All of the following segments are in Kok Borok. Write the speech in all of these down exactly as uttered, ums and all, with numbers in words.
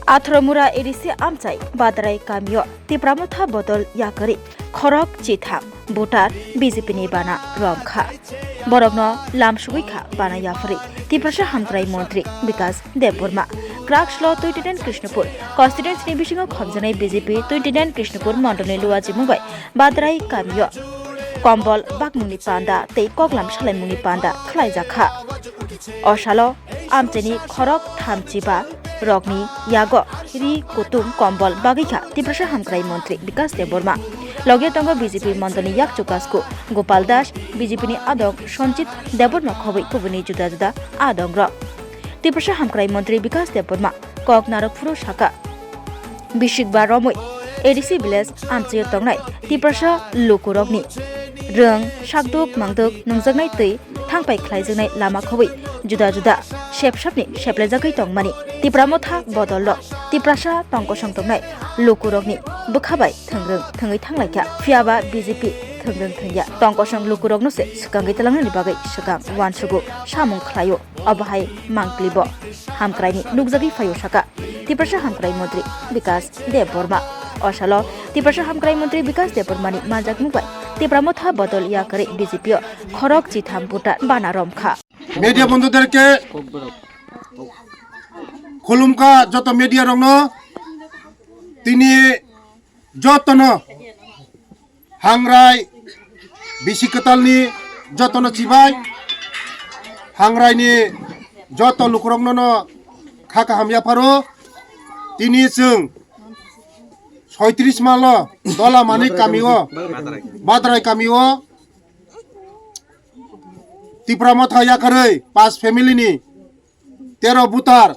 Atharomura A D C amchai Badrai kamio Tipra Motha bodol yakarwi khorok chitham voter B J P ni bana romkha. Borokno lam sugwi kha bana yapharwi Tiprasa Hamkrai Montri Bikas Debbarma. Krakslo twenty nine Krishnapur constituency ni bisingo khomjaknai B J P twenty nine Krishnapur mondolni Luajimungai Badrai kamio kombol bakmungni panda tei koklam salaimungni panda khlaijakha. O salo amchaini khorok thamchiba rokni yago ri kutung kombol bagwi kha Tiprasa Hamkrai Montri Bikas Debbarma. Loge tongo B J P mondolni yak chukasku Gopal Das, B J P ni adong Sanjit Debbarma khobwi kubuni juda juda adongrok. Tiprasa Hamkrai Montri Bikas Debbarma kok narwk phuru saka. Bisikba romwi A D C village amchaio tongnai Tiprasa lukurokni rwng, sakduk mangduk nungjaknai twi thangpai khlaijaknai lama khobwi juda juda sepsapni seplejagwi tongmani Tipra Motha bodollo Tiprasa tongkosong tongnai lukurokni bwkha bai thwngrwng thwngwi thanglaikha. Phiyaba B J P thwngrwng thwngya tongkosong lukurokno se swkangwi twlangnani bagwi swkang uansugo samung khlaio. Obo hai mangklibo hamkraini nukjagwi phaio saka Tiprasa Hamkrai Montri Bikas Debbarma. O salo Tiprasa Hamkrai Montri Bikas Debbarmani manjakmung bai Tipra Motha bodol yakarwi B J P o khorok chitham voter bana romkha. Media বন্ধুদেরকে খুলুমকা যত মিডিয়া রংনো, তিনি যতনো হাংরাই বিসি কতালনি যতনো চিবাই হাংরাইনি যত লুকরংনোনো খাকা হাময়া পারো। তিনি চং ছয়ত্রিশ মালো দলা মানিক কামিও বাদরাই কামিও Tipra Motha yakarwi pas family ni tero butar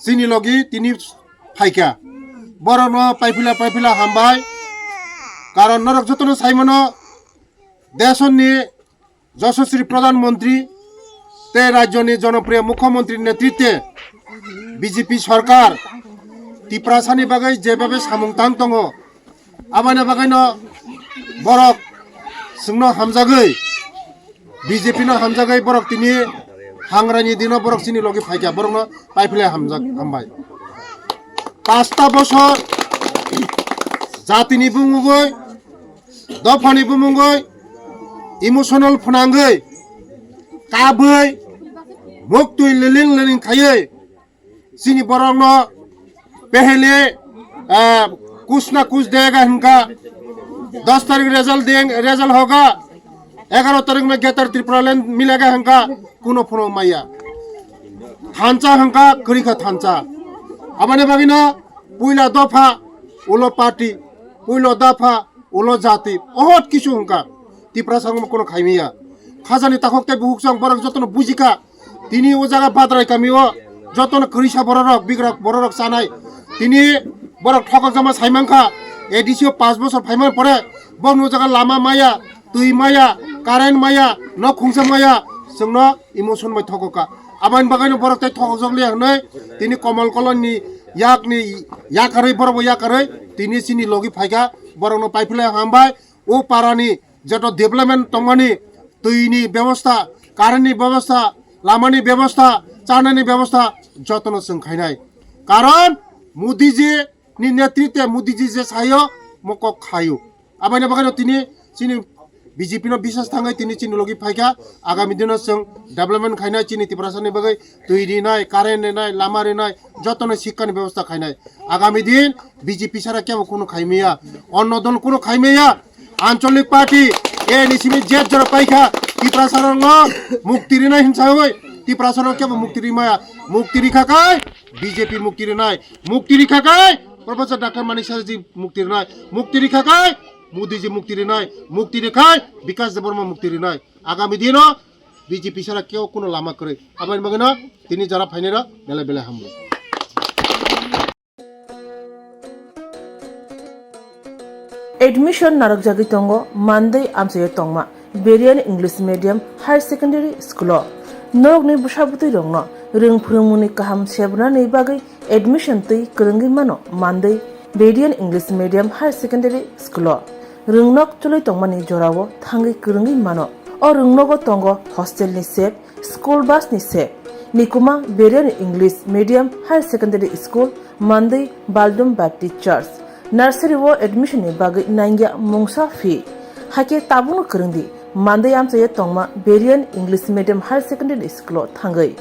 chini logi tini phaikha. Borokno paipila paipila hambai. Karon norok jotono saimano desonni Joshosri Pradhan Montri tei rajyoni jonopriyo Mukhyamantri netritwe B J P sorkar Tiprasani bagwi jebabe samung tang tongo, aboni bagwino borok chwngno hamjagwi, B J P no hamjagwi borok tini hangraini dino borok chini logi phaikha, borokno paiphlai hamjak, hambai. Pasta bosor jatini bumungwi, dophani bumungwi, emotional phwnangwi, kabwi, muktwi liling liling khaiwi, chini borokno pehele, ah, kuch na kuch dega hinka, dos tarik result deng, result hoga, egaro tarik mein Greater Tipraland milega hinka, kuno phuno maya. Thansa hinka, kwrwikha thansa. Aboni bagwino puila dopha, ulo party, puilo dopha, ulo jati, ohot kisu hinka. Tiprasa wngma kuno khaimaya. Khajani takhok tei bukhuk chwng borok jotono bujikha. Tini o jaga Badrai kami o jotono kwrwisa bororok, bigrak bororok chanai. Tini borok thokok jama saimankha. A D C o panch bosor phaiman pore bokni o jaga lama maya, twi maya, current maya, nok khungsa maya, chwngno emotion bai thokokha. Aboni bagwino borok tei thokjak liya hwnwi tini Komol Kolon ni yakni yakarwi borok bo yakarwi tini chini logi phaikha, borokno paiphlai hambai. O parani joto development tongmani, twini bebosta, current ni bebosta, lamani bebosta, chanani bebosta jotono chwng khainai. Karon Modiji ni netritwe Modiji je sayo mokok khayo. Aboni bagwino tini chini B J P no bisas thangwi tini chini logi phaikha, agami dino chwng development khainai, chini Tiprasani bagwi twi rinai, current rinai, lama rinai, jotono sikkani bebosta khainai. Agami din B J P sara kebo kuno khaimaya, onno dol kuno khaimaya. Ancholik party A N C ni jet jora paikha, Tiprasa rokno mukti rinai hinsawi, Tiprasa rok kebo mukti rimaya, mukti rikha kai B J P mukti rinai, mukti rikha kai Professor Doctor Manik Saha ji mukti rinai, mukti rikha kai Modi ji mukti rinai, mukti rikhai Bikas Debbarma mukti rinai. Agami dino B J P sara kebo kuno lama kwrwi. Aboni bagwino tini jora phainai rok belai belai hambai. Admission narwkjagwi tongo Mandwi amchaio tongma Berian English Medium Higher Secondary School o. Norokni bwsa bwtwi rokno rwng phwrwngmungni kaham sebnani bagwi admission twi kwrwngwi mano Mandwi Berian English Medium Higher Secondary School o. Rwngnok chwlwi tongmani jorao thangwi kwrwngwi mano. O rwngnogo tongo hostel ni sep, school bus ni sep, Nikuma Beriani English Medium Higher Secondary School, Mandwi Baldum Baptist Church. Nursery o admission ni bagwi nangya mungsa fee. Hakhe tabukno kwrwngdi Mandwi amchaio tongma Beriani English Medium Higher Secondary School o thangwi.